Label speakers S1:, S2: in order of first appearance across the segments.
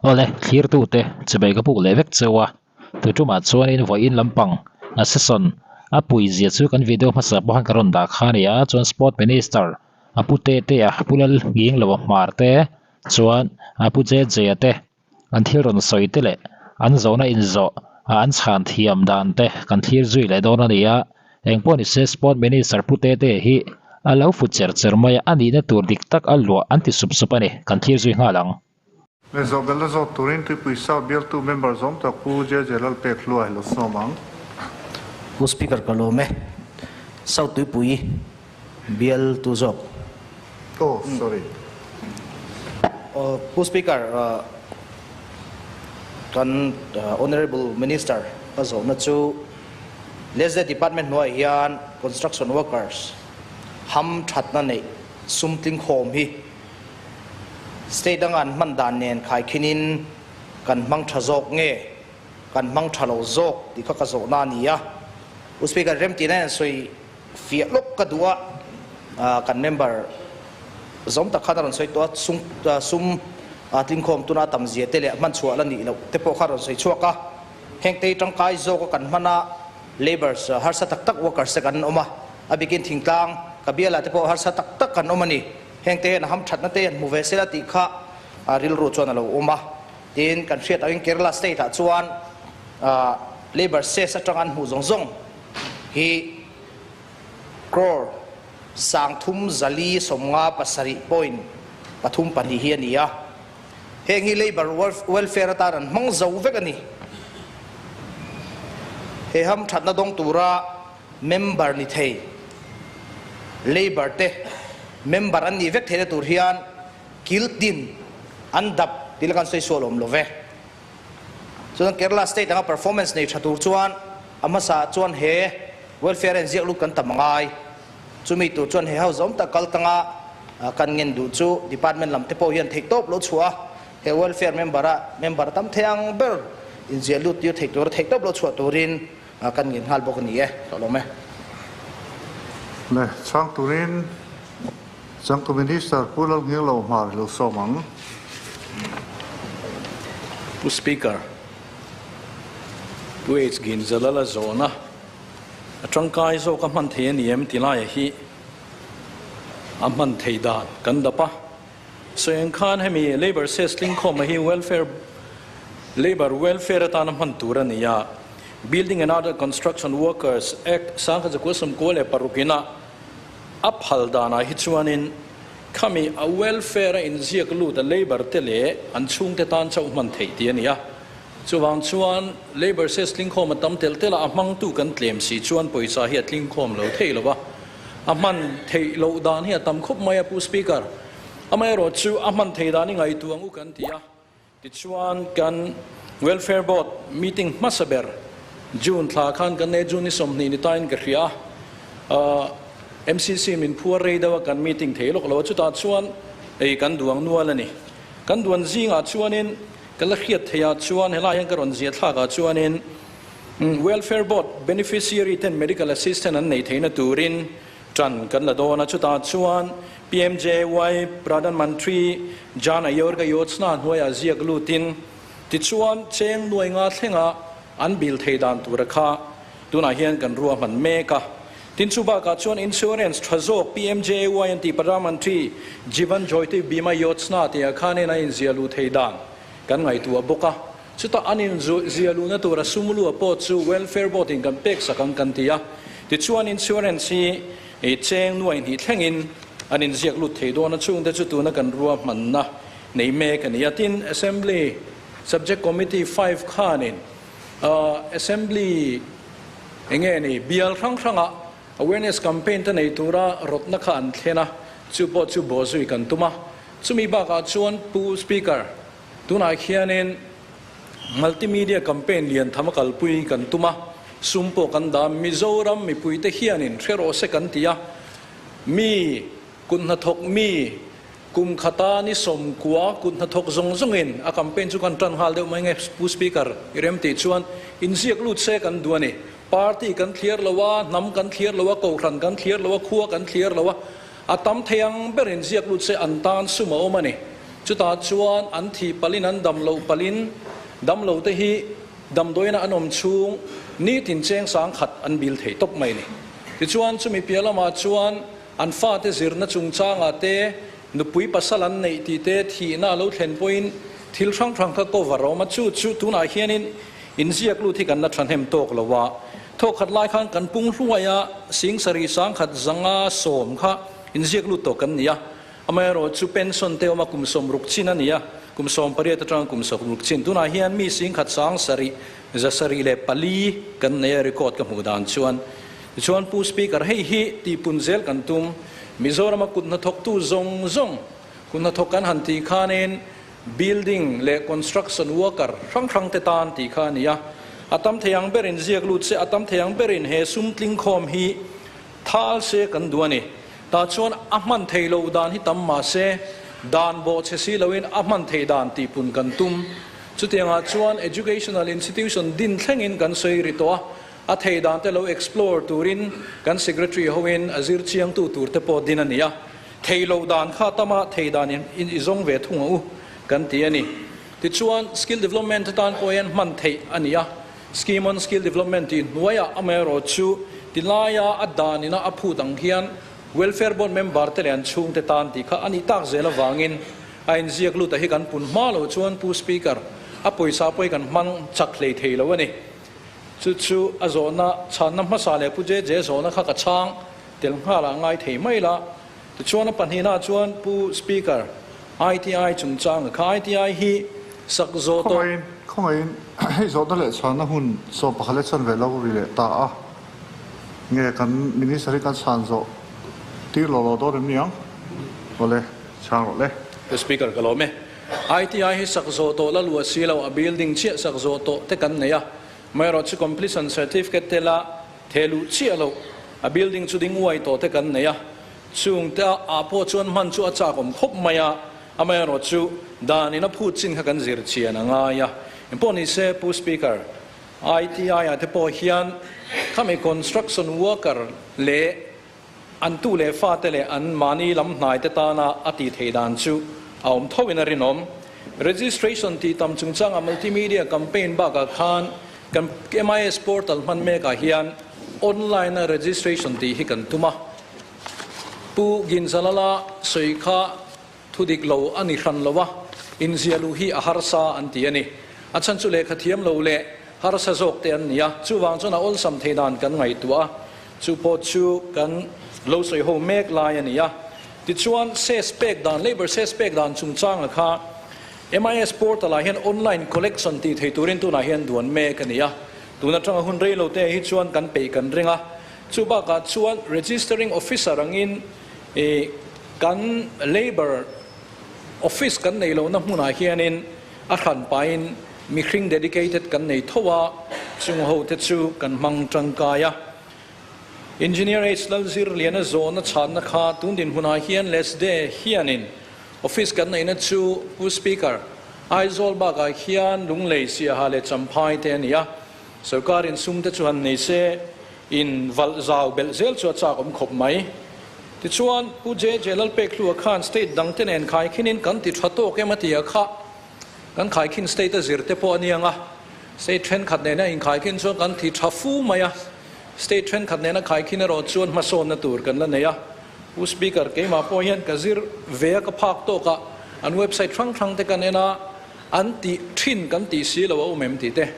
S1: Awle, thlirtute chibai ka puk leh vek cheu a, tu tumah chuanin vawiin lampang a session a pui zia chu kan video hmasa pawh khan ka rawn dah kha a ni a, chuan Sport Minister a pu Tete a pu Lal Nghing lo a hmar te chuan a pu Jeje a te an thil rawn sawi te leh an zawhna inzawh a an chhan thiam dan te kan thlir zui leh dawn a ni a, engpawh ni se Sport Minister Pu Tete hi a lo fu cher cher mai a, a nihna tur dik tak a luah an ti sup sup a ni, kan thlir zui nghal ang.
S2: Le zawh belh la zawt turin Tuipui South bialtu member zawm tak Pu JJ Lalpek Hluai lo sawm ang.
S3: Pu Speaker ka lawm e. South Tuipui bialtu zawk.
S2: Oh sorry.
S3: Pu Speaker, kan Honourable Minister ka zawhna chu Lesde Department hnuaiah hian Construction Workers ham thatna neih sum tling khawm hi State danga an hman dan nen khaikhinin kan hmang tha zawk nge kan hmang tha lo zawk tih kha ka zawhna a ni a. U Speaker, remtihna hian sawi fiah lawk ka duh a, kan member zawm tak khan a rawn sawi tawh a, sum sum tlingkhawm tuna tam zia te leh hman chhuah la nih loh te pawh kha a rawn sawi chhuak a. Heng te hi tangkai zawka kan hman a, labours harsa tak tak workers te kan awm a, a bikin thingtlang ka bialah te pawh harsa tak tak kan awm a ni. Heng te hian a hamthatna te an hmu ve sela tih kha rilru chuan a lo awm a. Tin, kan hriat angin Kerala state ah chuan labour cess atanga an hmuh zawng zawng hi crore 3407 point 32 hi a ni a. Heng hi labour welfare atan an hmang zo vek a ni. He hamthatna dawng tura member ni thei, Labour te member an nih vek theihna tur hian kil tin an dap tih la kan sawi sual awm lo ve. Chuan Kerala state anga performance nei tha tur chuan a hmasa ah chuan he welfare a inziak lut kan tam angai. Chumi tur chuan he house awm tak kal tanga kan ngen duh chu department lam te pawh hian theihtawp lo chhuah a, he welfare member a member tam thei ang ber inziah lut tir thei tura theihtawp lo chhuah turin Kan ngen nghal bawk a ni e, ka lawm e.
S2: Le, chhang turin Changtu Minister Pu Lalngirlo Hmar lo sawm ang.
S4: Pu Speaker, Pu H. Ginzalala zawhna a tangkai zawk a hman thei a ni em ti laia hi a hman thei dan kan dap a. Sawi ang khan hemi Labour Cess tlingkhawma hi welfare Labour welfare atana hman tur a ni a. Building and Other Construction Workers Act 1996 ina a phal danah hi chuanin khami a welfare a inziak lut a labour te leh an chhungte tan chauh hman theih tih a ni a. Chuvang chuan Labour Cess tlingkhawm a tam telh telh a, a hmangtu kan tlem si chuan pawisa hi a tlingkhawm lo thei lo va. A hman theih loh dan hi a tam khawp mai a Pu Speaker. Amaherawh chu a hman thei dan i ngaihtuah ang u kan ti a. Tichuan kan Welfare Board meeting hmasa ber June thla khan kan nei a, June ni 20 ni tain ka hria a. MCC min phuar rei deuh a kan meeting thei lawk lo a, chutah chuan ei kan duang nual a ni. Kan duan zingah chuanin ka la hriat theih ah chuan helai hian ka rawn zia thlak ah chuanin Welfare Board beneficiary ten medical assistant an neih theihna turin ṭan kan la dawn a, chutah chuan PMJAY, Pradhan Mantri Jan Ayorga Yojana hnuaiah ziak lutin tichuan cheng nuai nga thlenga an bill thei dan tura kha tunah hian kan ruahman mek a. Tin chu bakah chuan insurance tha zawk PMJAY an tih Pradhan Mantri Jeevan Jyoti Bima Yojana tihah khanin a inziah luh thei dan kan ngaihtuah bawk a. Chutah an inzia luhna tura sum lua pawh chu Welfare Board in kan pek sak ang kan ti a. Tichuan insurance hi cheng nuai hnih thlengin an inziak lut thei dawn a, chungte chu tuna kan ruahmanna nei mek a ni a. Tin, Assembly Subject Committee 5 khanin Assembly enge ni bial hrang hrangah awareness campaign te nei tura rawtna kha an thlen a, chu pawh chu bawhzui kan tum a. Chumi bakah chuan Pu Speaker, Tunah khianin multimedia campaign lian tham a kalpui kan tum a, sum pawh kan dah a, Mizoram mipuite hianin hre rawh se kan ti a, mi kut hnathawk mi kum khata ni 90 kut hnathawk zawng zawngin a campaign chu kan tan nghal deuh mai nge Pu Speaker i rem tih chuan inziak lut se kan duh a ni. Party kan thliar lo a, hnam kan thliar lo a, kohhran kan thliar lo a, khua kan thliar lo a, a tam thei ang ber inziak lut se an tan sum a awm a ni. Chutah chuan an thih palhin an dam loh palhin damlo te hi damdawiina an awm chhung nitin cheng sangkhat an bil thei tawp mai a ni. Tichuan chumi piah lamah chuan an fate zirna chungchangah te nupui pasal an neih tih te thihna a lo thlen pawhin thil hrang hrang kha cover a awm a, chu chu tunah hianin inziak lut hi kan la thahnem tawk lo a. Thawkhat lai khan kan pung hluai a, sing sarih sangkhat zanga sawm kha inziak lut tawh kan ni a. Amaherawh chu pension te awm a kum 60 chin a ni a, kum 18 atanga kum 60 chin. Tunah hian mi singkhat sang sarih, 704 kan nei a record ka hmuh dan chuan. Tichuan Pu Speaker hei hi tihpun zel kan tum. Mizorama kut hnathawktu zawng zawng kut hnathawk kan han tih khanin building leh construction worker hrang hrang te tan tih kha a ni a. A tam thei ang berin ziak lut se, a tam thei ang berin he sum tling khawm hi thal se kan duh a ni. Tah chuan a hman thei loh dan hi tam mah se, dan bawh chhe si loin a hman thei dan tihpun kan tum. Chutiangah chuan educational institution din thlengin kan sawi ri tawh a, a thei dan te lo explore turin kan secretary hoin a zir chiangtu tur te pawh din a ni a. Thei loh dan kha tama thei dan in i zawng ve thung ang u kan ti a ni. Tichuan skill development atan pawh hian hman theih a ni a. Scheme on Skill Development tih hnuaiah amaherawh chu tilaia a dan ina a phut ang hian Welfare Board member te leh an chhungte tan tih kha a nih tak zel avangin a inziak lut a hi kan pun hma lo chuan Pu Speaker, a pawisa pawh hi kan hmang chak hlei thei lo a ni. Chu chu a zawhna chhanna hmasa leh Pu JJ zawhna kha ka chhang tel nghal ah ngai thei mai la. Tichuan a pahnihna chuan Pu Speaker, ITI chungchanga kha ITI hi sak zawh tawh.
S2: Khawngaihin, khawngaihin hei zawhna leh chhanna hun 11 leh chanve lo ri leh ta a, nge kan Minister hi kan chhan zawh tir lo lo dawn em ni ang? Awle, chhang rawh le.
S4: Pu Speaker, ka lawm e. ITI hi sak zawh tawh la luah si lo, a building chiah sak zawh tawh te kan nei a, amaherawh chu completion certificate te la theh luh chiah loh, a building chu ding uai tawh te kan nei a, Chung te ah pawh chuan hman chu a chak awm khawp mai a, amaherawh chu dan in a phut chin kha kan zir chian a ngai a. Engpawh ni se Pu Speaker, ITI ah te pawh hian khami construction worker leh an tu leh fa te leh an mahni lam hnai te tana a tih theih dan chu a awm tho in a rinawm. Registration tih tam chungchanga multimedia campaign bakah khan kan MIS portal hman mekah hian online a registration tih hi kan tum a. Pu Ginzalala sawi kha thu dik lo a ni hran lo a, inzia luh hi a harsa an ti a ni. A chhan chu lehkha thiam lo leh harsa zawk te an ni a, chuvang chuan a awlsam thei dan kan ngaihtuah a, chu pawh chu kan lo sawi ho mek lai a ni a. Tichuan, ses pek dan, labour ses pek dan chungchanga kha MIS portal ah hian online collection tih thei turin tunah hian duan mek a ni a, tun atanga hun rei lo te hi chuan kan peih kan ring a. Chu bakah chuan Registering Officer angin ih kan Labour Office kan neih lohna hmunah hianin a hran pahin mihring dedicated kan nei tho a, chung ho te chu kan hmang tangkai a. Engineer H Lalzirliana zawhna chhanna kha tun dinhmunah hian Lesde hianin Office kan neihna chu Pu Speaker, Aizawl bakah hian Lunglei, Siaha leh Champhai te a ni a. Sorkar in sum te chu han nei se, in valh zau belh zel chu a chak awm khawp mai. Tichuan, Pu JJ Lalpekhlua khan state dang te nen khaikhinin kan ti tha tawk em a ti a kha, kan khaikhin state a zir te pawh a niang a, state thenkhat nena inkhaikhin chuan kan ti tha fu mai a, state thenkhat nena khaikhin erawh chuan hmasawnna tur kan la nei a. Pu Speaker, keimah pawh hian ka zir ve a ka phak tawk a, an website hrang hrang te kan en a, an tih thin kan tih si lo a awm em tih te.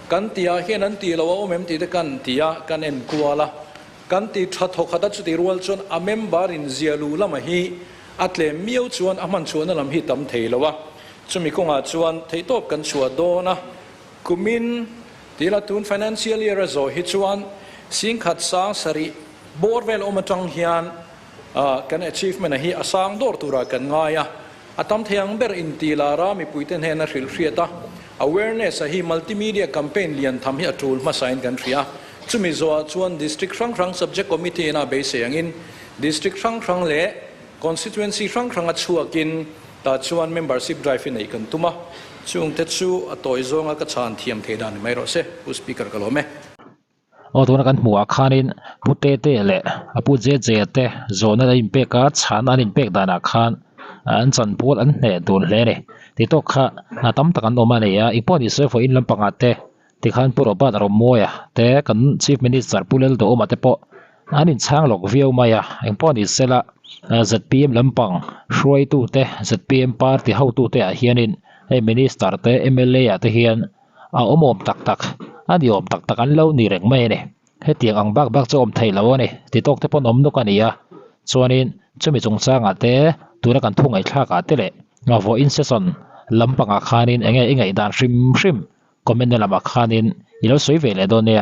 S4: Kan tihah hian an tih lo a awm em tih te kan ti a, kan en kual a. Kan ti tha thawkhat a chutih rual chuan a member in zia lu lama hi a tlem miau chuan a hman chhuahna lam hi tam thei lo a. Chumi kawngah chuan theihtawp kan chhuah dawn a. Kumin tila tun financial year a zawh hi chuan singkhat sang sarih bawr vel awm atang hian kan achievement a hi a sang dawr turah kan ngai a. A tam thei ang ber inti lara mipuite hnena hrilh hriat a, awareness a hi multimedia campaign lian tham hi a tul hmasain kan hria. Chumi zawhah chuan District hrang hrang Subject Committee ina beisei angin District hrang hrang leh Constituency hrang hrang a chhuakin tah chuan membership drive hi neih kan tum a, chungte chu a tawi zawnga ka chhan thiam thei dan ni mai rawh se, Pu Speaker ka lawm e.
S1: Aw tuna kan hmuh ah khanin Pu Tete leh a Pu Jejea te zawhna an inpek a, chhana an inpek danah khan. an chanpual an hneh dun hle a ni. Ti tawk kha a tam tak an awm a ni a, eng pawh ni se vawiin lampangah te tikhan Pu Robert Romawia te kan Chief Minister Pu Lalduhawma te pawh an inchhang lawk viau mai a, eng pawh ni sela zpm lampang hruaitute zpm party hotute ah hianin hei Minister te mla ah te hian a awm awm tak tak a ni awm tak tak an lo ni reng mai a ni. Hetiang ang bak bak chu awm theih lo a ni ti tawk te pawn awm nawk a ni a, chuanin chumi chungchangah te tuna kan thu ngaihthlakah te leh vawiin session lampangah khanin eng nge i ngaihdan hrim hrim comment na lamah khanin i lo sawi ve leh dawn nia.